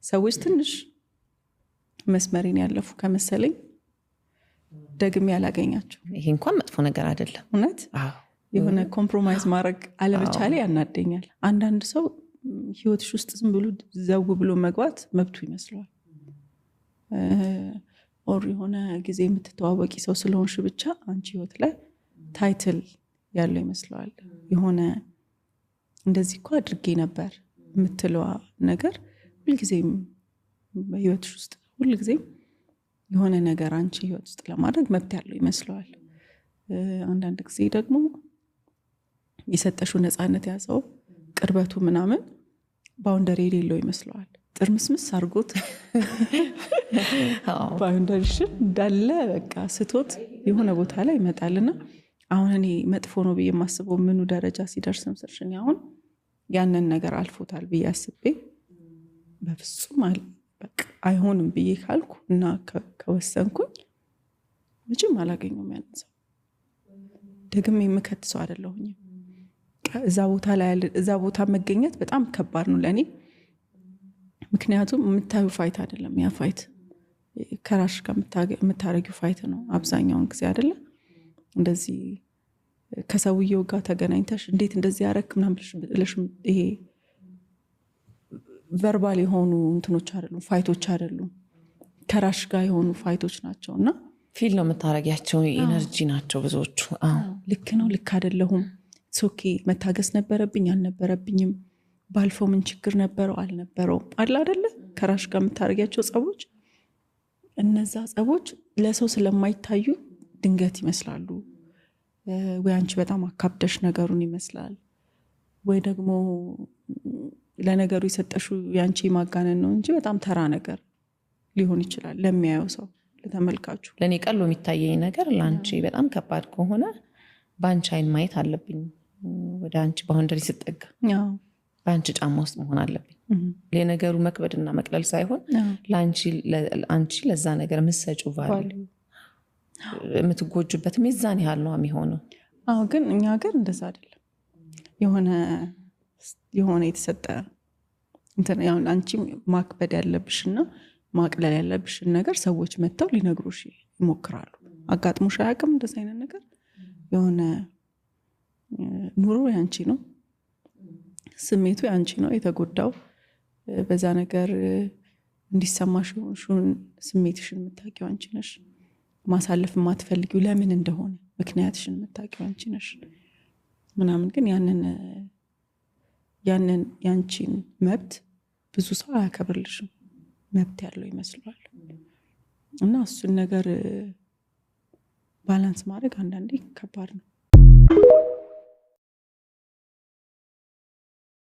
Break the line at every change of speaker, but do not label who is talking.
ሰዎች ትንሽ መስመሬን ያለፉ ከመሰለኝ ደግሜ ያላገኛቸው።
ይሄ እንኳን መጥፎ ነገር አይደለም።
እውነት የሆነ compromise ማድረግ አለመቻሌ ያናደኛል። አንዳንድ ሰው ህይወትሽ ውስጥ ዝም ብሎ ዘው ብሎ መግባት መብቱ ይመስለዋል። Or የሆነ ጊዜ የምትተዋወቂ ሰው ስለሆንሽ ብቻ አንቺ ህይወት ላይ title ያለው ይመስለዋል። የሆነ እንደዚህ እኮ አድርጌ ነበር የምትለዋ ነገር ሁልጊዜም በህይወትሽ ውስጥ ሁልጊዜም የሆነ ነገር አንቺ ህይወት ውስጥ ለማድረግ መብት ያለው ይመስለዋል። አንዳንድ ጊዜ ደግሞ የሰጠሽው ነፃነት ያዘው ቅርበቱ ምናምን boundary የሌለው ይመስለዋል። ጥርምስምስ አድርጎት boundary ሽን እንዳለ በቃ ስቶት የሆነ ቦታ ላይ ይመጣልና፣ አሁን እኔ መጥፎ ነው ብዬ የማስበው ምኑ ደረጃ ሲደርስ መሰለሽ? እኔ አሁን ያንን ነገር አልፎታል ብዬ አስቤ በፍጹም በቃ አይሆንም ብዬ ካልኩ እና ከወሰንኩኝ መቼም አላገኘውም ያንን ሰው። ደግሜ የምከት ሰው አይደለሁኝም። እዛ ቦታ ላይ እዛ ቦታ መገኘት በጣም ከባድ ነው ለእኔ። ምክንያቱም የምታዩ fight አይደለም፣ ያ fight ከራስሽ ጋር የምታረጊው fight ነው አብዛኛውን ጊዜ፣ አይደለ? እንደዚህ ከሰውየው ጋር ተገናኝተሽ እንዴት እንደዚህ ያረክ ምናምን ብለሽ ይሄ verbal የሆኑ እንትኖች አይደሉም፣ fight ኦች አይደሉም፣ ከራስሽ ጋር የሆኑ fight ኦች ናቸው እና
feel ነው የምታረጊያቸው፣ energy ናቸው ብዙዎቹ።
ልክ ነው፣ ልክ አይደለሁም፣ okay መታገስ ነበረብኝ አልነበረብኝም፣ ባልፈው ምን ችግር ነበረው አልነበረውም፣ አለ አይደለ? ከራስሽ ጋር የምታደርጊያቸው ጸቦች፣ እነዛ ጸቦች ለሰው ስለማይታዩ ድንገት ይመስላሉ። ወይ አንቺ በጣም አካብደሽ ነገሩን ይመስላል፣ ወይ ደግሞ ለነገሩ የሰጠሽው የአንቺ ማጋነን ነው እንጂ በጣም ተራ ነገር ሊሆን ይችላል ለሚያየው ሰው፣ ለተመልካቹ።
ለእኔ ቀሎ የሚታየኝ ነገር ለአንቺ በጣም ከባድ ከሆነ በአንቺ አይን ማየት አለብኝ። ወደ አንቺ boundary ስጠጋ በአንቺ ጫማ ውስጥ መሆን አለብኝ። የነገሩ መክበድና መቅለል ሳይሆን ለአንቺ ለዛ ነገር የምትሰጪው value፣ የምትጎጅበትም የዛን ያህል ነው የሚሆነው።
አዎ፣ ግን እኛ ሀገር እንደዛ አይደለም። የሆነ የተሰጠ አንቺ ማክበድ ያለብሽና ማቅለል ያለብሽን ነገር ሰዎች መጥተው ሊነግሩሽ ይሞክራሉ። አጋጥሞሽ አያውቅም እንደዚ አይነት ነገር? የሆነ ኑሮ ያንቺ ነው፣ ስሜቱ ያንቺ ነው። የተጎዳው በዛ ነገር እንዲሰማሽ የሆንሽውን ስሜትሽን የምታውቂው አንቺ ነሽ። ማሳለፍ የማትፈልጊው ለምን እንደሆነ ምክንያትሽን የምታውቂው አንቺ ነሽ ምናምን። ግን ያንን ያንቺን መብት ብዙ ሰው አያከብርልሽም። መብት ያለው ይመስለዋል። እና እሱን ነገር balance ማድረግ አንዳንዴ ከባድ ነው።